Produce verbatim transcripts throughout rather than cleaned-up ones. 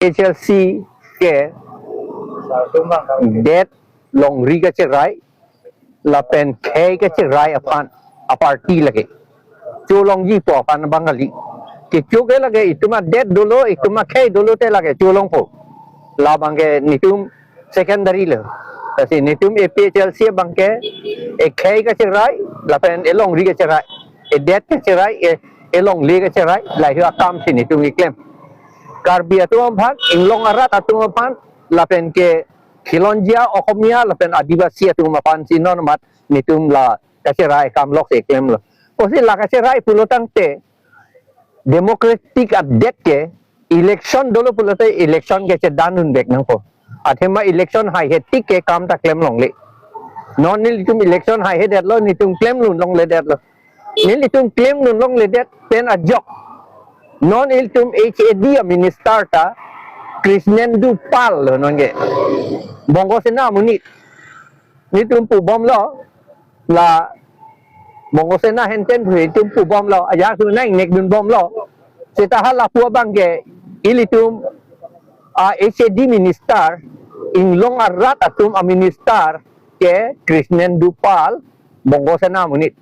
H L C ke det longri kacherai lapen khei kacherai aphan a-party lake cholongji pu aphan abang kali. Kecho ke lake itum adet dolo, itum akhei dolo te lake cholongpo. Labang ke netum secondary lo. Lasi netum A P H L C abang ke ekhei kacherai lapen elongri kacherai, edet kacherai, e elongle kacherai, lahei akam si netum keklem. Karbi atum aphan, inglong arat atum aphan, lapen ke khilonjia Oxomiya lapen Adivasi atum aphan si non mat netum la kacherai akam lok si klemlo. Pusi la kacherai pulo tangte democratic adet ke election dolo pulote election ke chedan un bek nangpo. Athema election haihe tik ke kam ta klem longle. Non nelitum election haihe detlo, netum klem lun longle detlo. Nelitum klem lun longle det pen ajok non ilitum H A D a-minister ta Krishnendu Pal lo non ke. Bongo Sena amonit. Netum pubomlo, la Bongo Sena henten pu itum pubomlo, ajahak su nang nek dunbomlo. Seta hala pu abang ke ilitum a-H A D minister, inglong arat atum a-minister ke Krishnendu Pal, Bongo Sena amonit.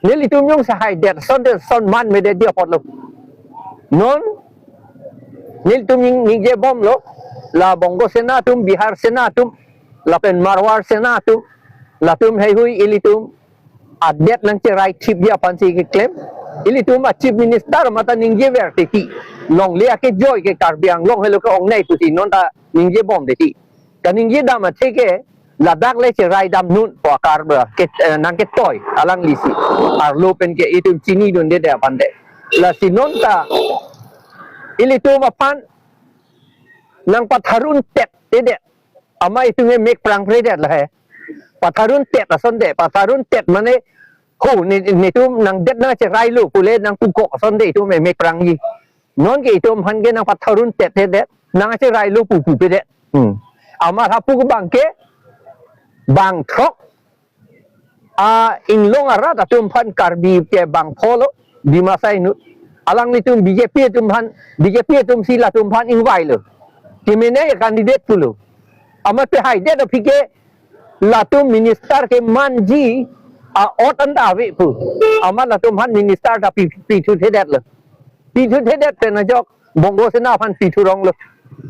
Nelitum jongsi haidet, sonte son man medet dia apotlo. Non nelitum ning, ningjebomlo, la Bongo Sena atum, Bihar Sena atum, lapen Marwar Sena atum, latum heihui ilitum adet nangcherai thipji aphansi keklem. Ilitum a-chief minister mate ningjever titi. Longle akejoi ke Karbi Anglong helo ke-ongnei pusi non ta ningjebom titi. Kaningje dam athe ke ladak le cherai dam nunpo akar ba ke, eh, nangketoi alangli si. Arlo pen ke itum chinidunde det aphan det. Lasi non ta ilitum aphan nangpatharun tet te det. Amat itum emek prangpre det lahei. Patharun tet asonte, patharun tet mane ho ne, netum nangdet nangcherailo pule nangpukok asonte itum emek prangji. Non ke itum aphan ke nangpatharun tet te det, nangcherailo pu pupe det. Hmm. Amat hapu ke abang ke bang throk a-inglong arat atum aphan Karbi ke bang pholo, Dimasa inut. Alanglitum B J P atum aphan, B J P atum si latum aphan ingvailo. Kemene candidate pulo. Amat pe haidet aphi ke latum minister kemanji a-ot anta ave pu. Amat latum aphan minister ta pi, pithu thedetlo. Pithu thedet pen ajok Bongo Sena aphan pithuronglo.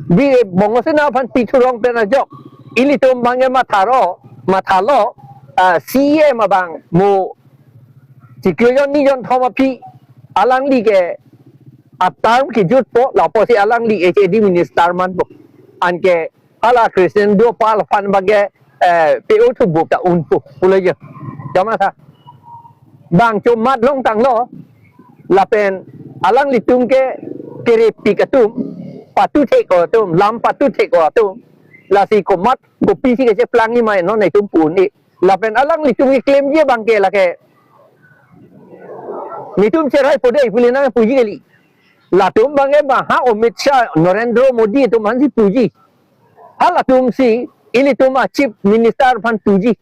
Bi Bongo Sena aphan pithurong pen ajok ilitum abang ke matharo, mathalo, ah, C E M abang mo chiklo jon ni jon thom aphi alangli ke a-term kejutpo, lapusi alangli H A D minister manpo. Anke hala Krishnendu Pal aphan abang ke, eh, pe-o thubup ta unpo pulo je. Jama sa. Bang chomat longtanglo, lapen alanglitum ke kerepik atum, patu thek-o atum, lam patu thek-o atum, lasi komat kopisi kecheplangji ma non netum pu un-e. Lapen alanglitum keklemji abang ke lake netum cheraipo dei pule nangpuji kali. Latum abang ke maha Amit Shah, Narendra Modi atum aphansi puji. Halatum si ilitum a-chief minister aphan puji.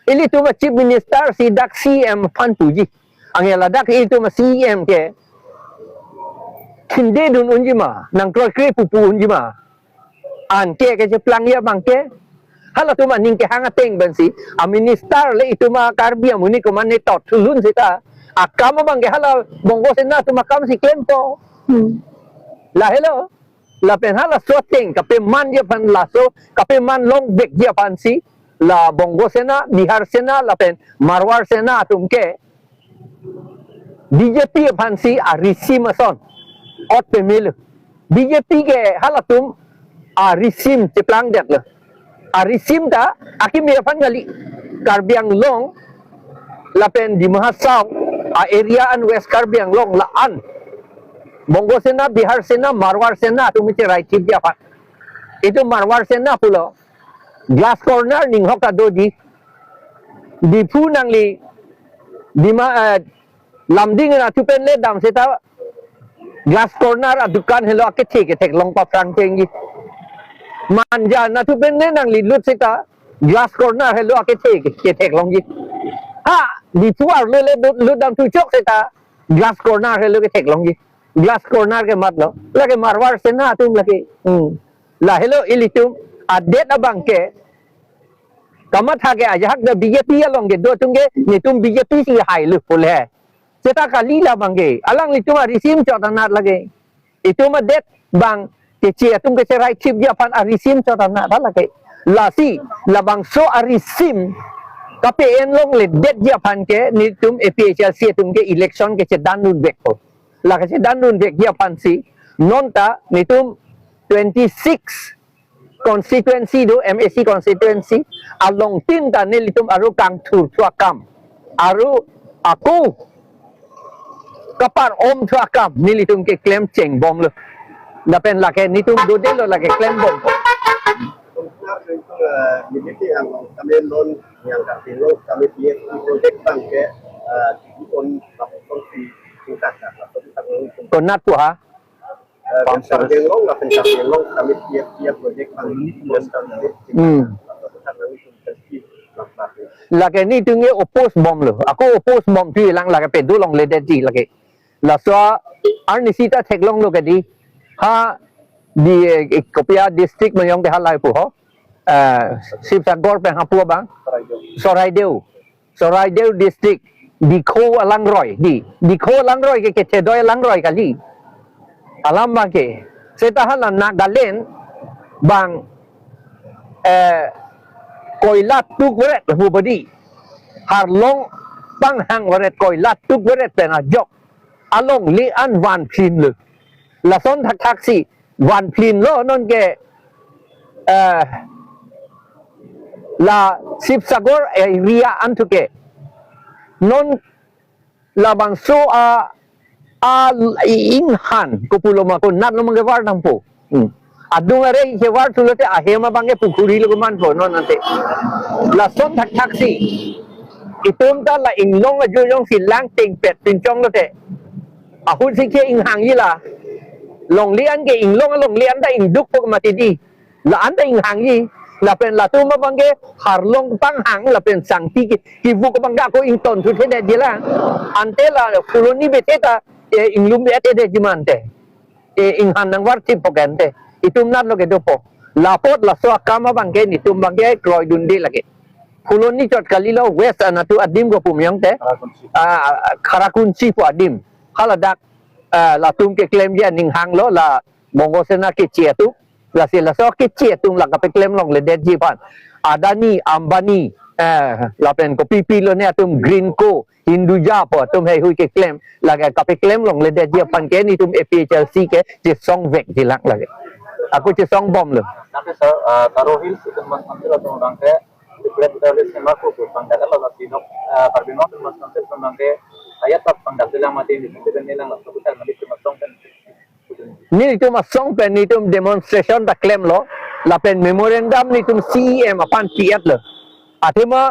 Ilitum a-chief minister si dak C E M aphan puji. Anke ladak ilitum a-C E M ke khinde dun unji ma, nangkroikre pupu unji ma. Anke kecheplangji abang ke halatum aning kehang ateng pensi a-minister le itum a-Karbi amonit komatne tot thulun seta akam abang ke hala Bongo Sena atum akam si klempo. Hmm. Lahelo. Lapen halaso ateng kapemanji aphan, laso kapeman longvekji aphansi la Bongo Sena, Bihar Sena lapen Marwar Sena atum ke B J P aphansi arisim ason ot pemelo. B J P ke halatum arisim cheplangdetlo. Arisim ta akimi aphan kali. Karbi Anglong lapen Dima Hasao a-area an West Karbi Anglong la-an Bongo Sena, Bihar Sena, Marwar Sena atum cheraithipji aphan. Itum Marwar Sena pulo glass corner ninghok ta doji. Diphu nangli Dima, eh, Lumding anatthu pen le dam seta glass corner adukan helo akethe ketheklong paphrang chengji. Manja anatthu pen le nangli lut seta glass corner helo akethe ketheklongji. Ha, Diphu arlo le lut, lut dam thuchok seta glass corner helo ketheklongji. glass corner ke matlo. Lake Marwar Sena atum lake. Hmm. Lahelo ilitum adet abangke kamatha ke ajahak da B J P along kedo atum ke netum B J P si hailu pule. Seta kali labangke. Alanglitum arisim chot anat lake. Itum adet bang keche atum kecherai thipji aphan arisim chot anat lake. Lasi labangso arisim kape-en longledetji aphan ke netum A P H L C atum ke election kechedandunvekpo. La kechedandunvekji aphansi non ta netum twenty-six constituency do, M A C constituency alongtin ta nelitum aru kangthurthu akam, aru ako kapar-omthu akam nelitum keklem chengbomlo. Lapen lake netum dodelo lake klembom. Niliti ang kami non yang kami lo kami P F project abangke on lapuson si tingkat. Konat pu ha? Bangsa Benglong, lapen Karbi Anglong, kami P F P F project abang ini, hmm, lake netum ke oppose bomlo. Ako oppose bomthulang lake pedo longledetji lake. Laso arnisi ta theklonglo kedi. Ha di, eh, kopi a district mayong ke halai pu ho. Eh, Sibsagar pen hapu abang. Charaideo. Charaideo district. Dikhu alangroi di. Dikhu alangroi ke kethedoi alangroi kali. Alam abangke. Seta hala Nagaland bang, eh, koila tukveret pu bodi. Harlong panghangveret koila tukveret pen ajok alongle an vanplinlo. Lason thakthaksi vanplinlo nonke, eh, la Sibsagar area antuke. Non labangso a, a inghan kopuloma konatlo mangke var nangpo. Hmm. Adung arei kevarthulote ahem abangke pukhuri lo komanpo non ante. Lason thakthaksi itum ta la inglong ajujong si lang tengpet pinchonglote. Ahut si ke inghangji la. Longle an ke inglong longle an ta ingdukpo mati di. La an ta inghangji. Lapen latum abangke harlong panghang lapen sangti ke kivuk abangke ako ingtonthuthedetji la. Ante la Phuloni bethe ta, eh, inglum bethedetji mante. Eh, inghan nangvarthippo ke ante. Itum natlo kedopo. Lapot laso akam abangke netum abangke kroidunde lake. Phuloni chot kalilo West anatu adim ko pu miyong te. Kharakunsi. Ah, ah, Kharakunsi pu adim. Haladak, ah, latum keklemji aning hanglo la Bongo Sena keche atum. Lasi laso keche atum la kapeklem longledetji aphan. Adani, Ambani, eh, lapen kopi pilo ne atum Greenko, Hinduja pu atum heihui keklem. Lake kapeklem longledetji aphan ke netum A P H L C ke chesongvekji lang lake. Ako chesongbomlo. Nake sir, ah, Garo Hills itum mas nanti langsung orang ke Separate voter list ke mako pu pangdak lo si nok, ah, Karbi Anglong Autonomous Council pemangke ayat tak pangdak jelang mati di sini kan nilang lo seputar mati cuma song kan. Netum asong pen netum demonstration ta klemlo lapen memorandum netum C E M aphan pi-etlo. Athema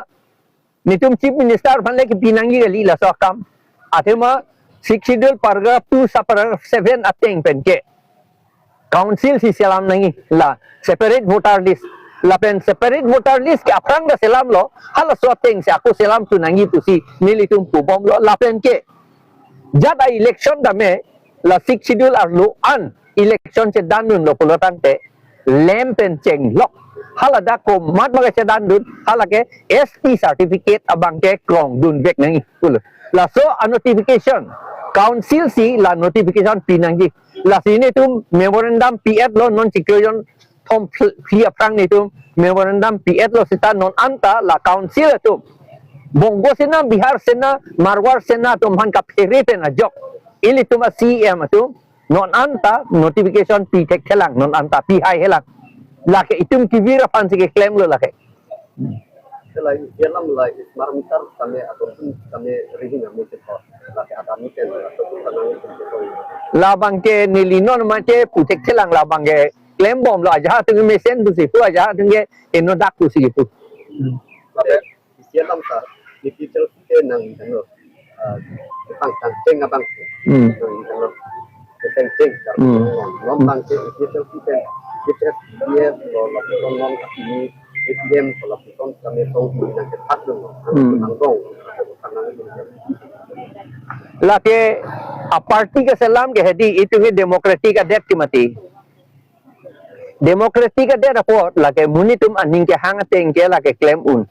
netum Chief Minister aphan le kipi nangji kali laso akam. Athema Sixth Schedule paragraph two sub paragraph seven ateng pen ke Council si selam nangji la separate voter list. Lapen separate voter list ke aphrang ta selamlo, halaso ateng si ako selamthu nangji pusi nelitum pubomlo. Lapen ke jat a-election tame la Sixth Schedule arlo an election chedandunlo pulo tangte lem pen chenglok. Haladak komat abangke chedandun, halake S T certificate abangke krongdunvek nangji pulo. Laso a-notification Council si la notification pi nangji. Lasi netum memorandum pi-etlo non chikrojon thom phli aphrang netum memorandum pi-etlo seta non anta la Council atum Bongo Sena, Bihar Sena, Marwar Sena atum aphan kaphere pen ajok ilitum a-C E M atum non anta notification pi thekthelang, non anta pi haihelang. Lake itum kevir aphan si keklemlo lake. Selain dalam la smart meter kami ataupun kami reading kami cepat. Lake ada meter atau kami cepat. Labangke neli non mache pu thekthelang, labangke klembomlo, ajahak atum mesen pusi pu, ajahak atum ke enodak pusi pu. Lake isi alam sa digital kita nang dano. Ah, tang tang ceng abang. Hmm. Nang dano. Ceng ceng. Hmm. Nom bang ceng digital kita. Kita dia lo lo nom ini A T M lo lo kami tong ini nang cepat dong. Hmm. Nang dong. Nang dong. Lake a party keselam ke hedi itum ke democratic adet ke mati. Democratic adet apot lake monit atum aning kehang ateng ke lake klem un.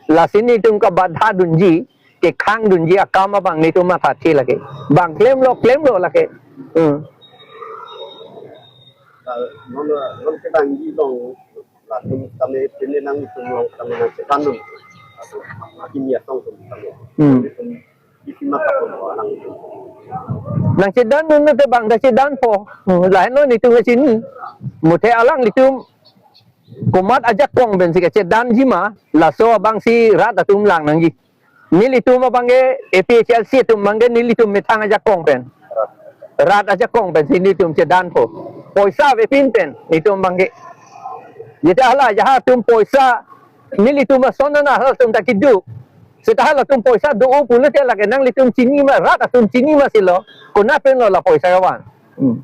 Lasi nelitum kabadha dunji, kekhang dunji akam abang nelitum mathathe lake. Bang klemlo, klemlo lake. Hmm. Non, non kedangji along latum tame pine nangtum along tame nangchedan dun. Latum akimi asong atum tame. Hmm. Latum isi mata pun alang. Nangchedan dun te bang ta chedanpo. Hmm, lahenlo nelitum kachini. Muthe alanglitum komat ajakong pensi kachedanji ma, laso abangsi rat atum lang nangji. Nelitum abang ke A P H L C atum abang ke nelitum methang ajakong pen. Rat ajakong pensi nelitum chedanpo. Poisa avepin pen nelitum abang ke. Jete hala ajahak atum poisa nelitum ason ana halatum ta keduk. Seta halatum poisa do-o pulote lake nanglitum chini ma, rat atum chini ma silo. Konat penlo la poisa kevan. Hmm.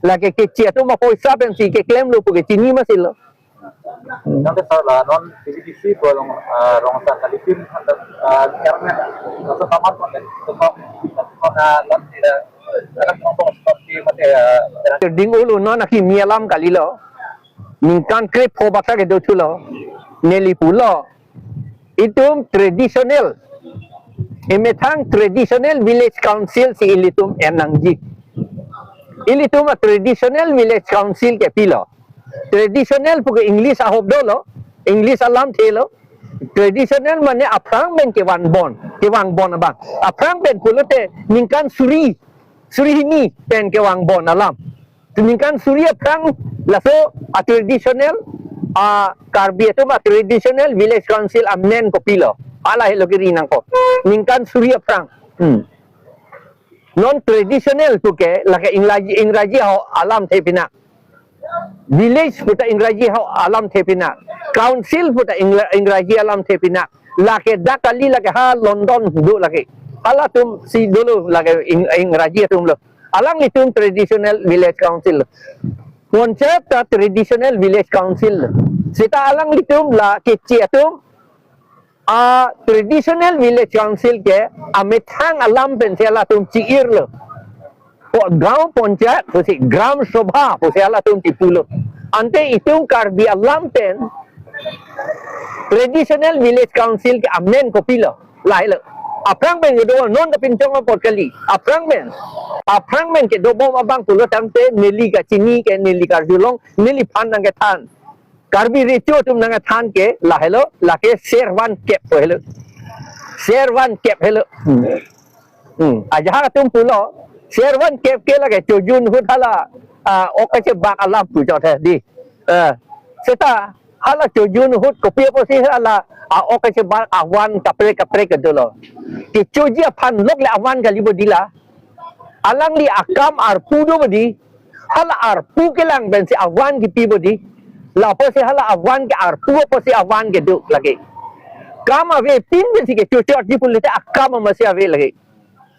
Lake keche atum apoisa pensi keklemlo pu ke chini ma silo. Nang ke sar la non P V T C ko long, ah, rong sar kali tim, ah, chairman. Laso kamat kon den, to kon, kon, ah, lan tidak, ah, kan tong tong seperti mate, ah, Ding ulu non akimi alam kalilo. Ningkan krepho bak ta kedo thulo. Neli pulo. Itum traditional. Emethang traditional village council si ilitum en nangji. Ilitum a traditional village council ke pilo. Traditional pu ke English ahop dolo. English alamthe lo. Traditional mane aphrang pen kevangbon. Kevangbon abang. Aphrang pen pulote ningkan suri. Suri hini pen kevangbon alam. Ningkan suri aphrang laso a traditional, a Karbi atum a traditional village council amen kopilo. Hala helo kiri nangkok. Ningkan suri aphrang. Hmm. Non traditional pu ke lake Ingraji, Ingraji ahok alamthe pina. Village pu ta Ingraji ahok alamthe pina. Council pu ta Ingra-, Ingraji alamthe pina. Lake dak kali lake ha London do lake. Halatum si dolo lake Ing-, Ingraji atum lo. Alanglitum traditional village council. Panchayat ta traditional village council. Seta alanglitum la keche atum a traditional village council ke amethang alam pensi halatum chi-irlo. Po-, gaon panchayat pusi, gram sabha pusi halatum chipulo. Ante itum Karbi alam pen traditional village council ke amen kopilo. Lahelo. Aphrang pen kedo non kapinchong apot kali. Aphrang pen. Aphrang pen kedobom abang pulo tangte neli kachini ke neli karjulong neliphan nangkethan. Karbi recho atum nangkethan ke lahelo, lake ser van kep helo. Ser van kep helo. Hmm. Hmm. Ajahak atum pulo, ser van kep ke lake chojun ahut hala, ah, ok kachebak alam pu chot he di. Eh, seta hala chojun ahut kopi apotsi hala, ah, ok kachebak avan kaprek kaprek kedolo. Kechoji aphan lok le avan kali bodi la. Alangli akam arpu do bodi. Hala arpu kelang pensi avan kipi bodi. Lapusi hala avan ke arpu pusi avan kedo lake. Kam avepin pensi kechochotji pulote akam amatsi ave lake.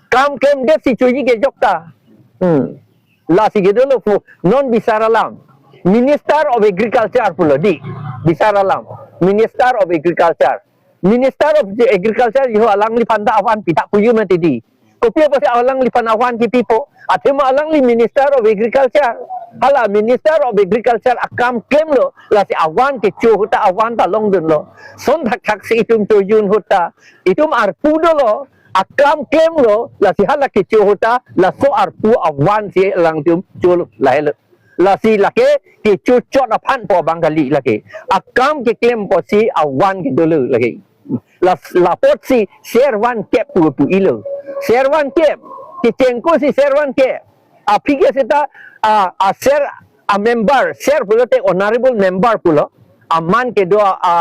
Kam klemdet si choji kejok ta. Hmm. Lasi kedolo pu non bisar alam. Minister of Agriculture pulo di. Bisar alam. Minister of Agriculture. Minister of Agriculture jo alangliphan ta avan pithak puji mati di. Kopi apotsi alangliphan avan kipipo. Athema alangli Minister of Agriculture. Hala Minister of Agriculture akam klemlo. Lasi avan kecho ahut ta avan ta longdunlo. Son thakthak si itum chojun ahut ta. Itum arpu dolo. Akam klemlo. Lasi hala kecho ahut ta. Laso arpu avan si alangtum cholo lahelo. Lasi lake kechochot aphan pu abang kali lake. Akam keklem pusi avan kedolo lake. Las-, lapotsi ser van kep pu pu-ilo. Ser van kep. Kechengko si ser van kep. Aphi ke seta, ah, ah, ser a member, ser pulote honorable member pulo. Aman kedo a, a,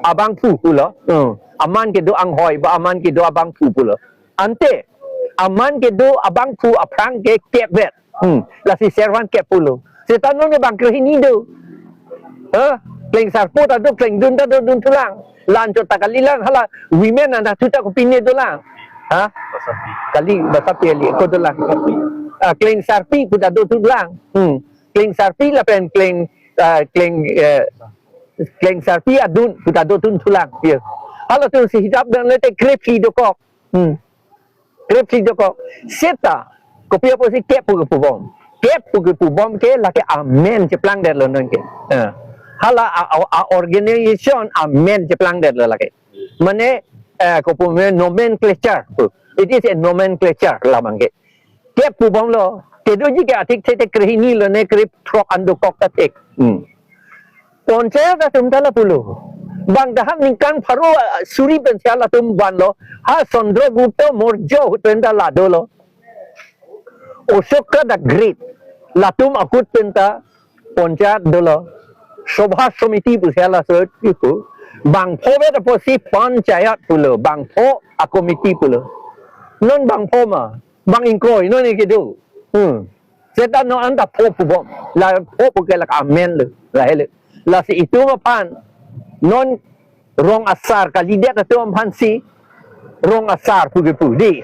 abangphu pulo. Hmm. Aman kedo anghoi ba aman kedo abangphu pulo. Ante, aman kedo abangphu aphrang ke kepvet. Hmm, lasi ser van kep pulo. Seta non ke bang krohini do. Ha? Klengsarpo ta do, klengdun ta do, dun thulang. La-anchot ta kalilang, hala women anta thu ta kopine dolang. Ha? Basapi. Kali, basapi kali, ko dolang. Ah, klengsarpi pu ta do thulang. Hmm. Klengsarpi lapen kleng, ah, kleng, eh, klengsarpi adun pu ta do dun thulang. Ya. Halatum si hijab dan lete krephi dokok. Hmm. Krepsi dokok. Seta kopi apotsi kep pu kepubom. Kep pu kepubom ke lake amen cheplangdetlo non ke. Eh. Hala a, a, a organization amen cheplangdetlo lake. Mane, eh, kopi me nomenclature pu. It is a nomenclature labang ke. Kep pubomlo. Kedoji ke athik thete krehini lone krepthrok an dokok ta thek. Hmm. Panchayat atum ta lapulo. Bang dahak ningkan pharo, ah, suri pensi halatum vanlo. Ha Chandragupta Maurya ahut pen ta la dolo. Ashoka the Great. Latum ahut pen ta panchayat dolo. Sabha Samiti pusi hala sot ipu. Bangpho vet apotsi panchayat pulo. Bangpho a committee pulo. Non bangpho ma. Bang ingkoi non ke do. Hmm. Seta non anta pho pubom. La pho pu ke lake amen lo. Lahelo. Lasi itum aphan non rong asar kalidet atum aphansi rong asar pu kepu di.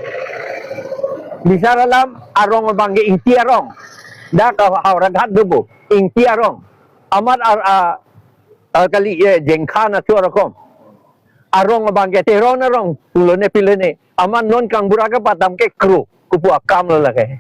Bisar alam arong abang ke Ingti arong. Dak Howraghat dobo. Ingti arong. Amat ar, a, a, kali, eh, Jengkhan atur akom. Arong abang ke Teron arong. Pulone pilone. Amat non kangbura kepadam ke kro. Kopu akam lo lake.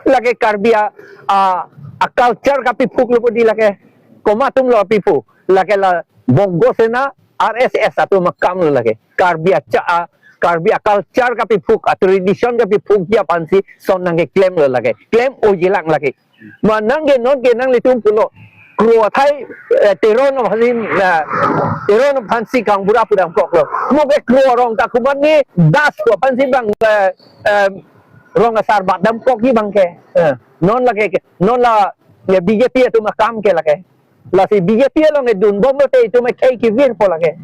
Lake Karbi a, a, a culture kapiphuklo pu di lake. Komat atumlo piphuk. Lake la Bongo Sena, R S S atum akam lo lake. Karbi acha a, Karbi a culture kapiphuk, a tradition kapiphukji aphansi son nangkeklemlo lake. Klem-ojilang lake. Ma nangke non ke nanglitum pulo. Kro athai, eh, Teron aphansi, eh, Teron aphansi kangbura pudamkoklo. Mo ke kro arong ta kuman ni Das ko aphansi bang, eh, eh, rong asar badamkokji bang ke. Eh, non lake ke, non la ya B J P atum akam ke lake. Lasi B J P along edunbomlote itum akhei kevirpo lake.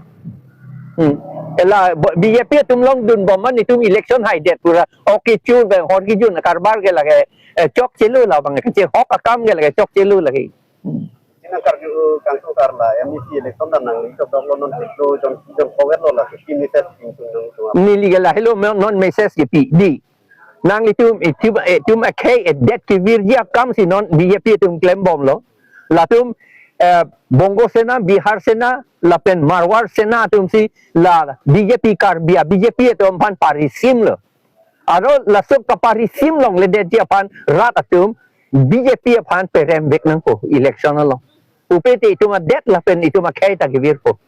Hmm. Ela bo-, B J P atum along dunbom man itum election haidet pura. Oke chu bang hor kijun karbar ke lake. Eh, chokchelo labang ke. Che hok akam ke lake chokchelo lake. Hmm. Nang karju kangtung karla M D C election dan nangli dokdoklo non tiklo jon jon power lo la fifteen minutes ting tung nang tung. Neli ke lahelo me-, non message kepi di. Nanglitum itum, itum akhei edet kevirji akamsi non B J P atum klembomlo. Latum, eh, Bongo Sena, Bihar Sena, lapen Marwar Sena atumsi la B J P Karbi a B J P atum aphan parisimlo. Aro laso kaparisim longledetji aphan rat atum B J P aphan peremvek nangpo election along. Pupe te itum adet lapen itum akhei ta kevirpo.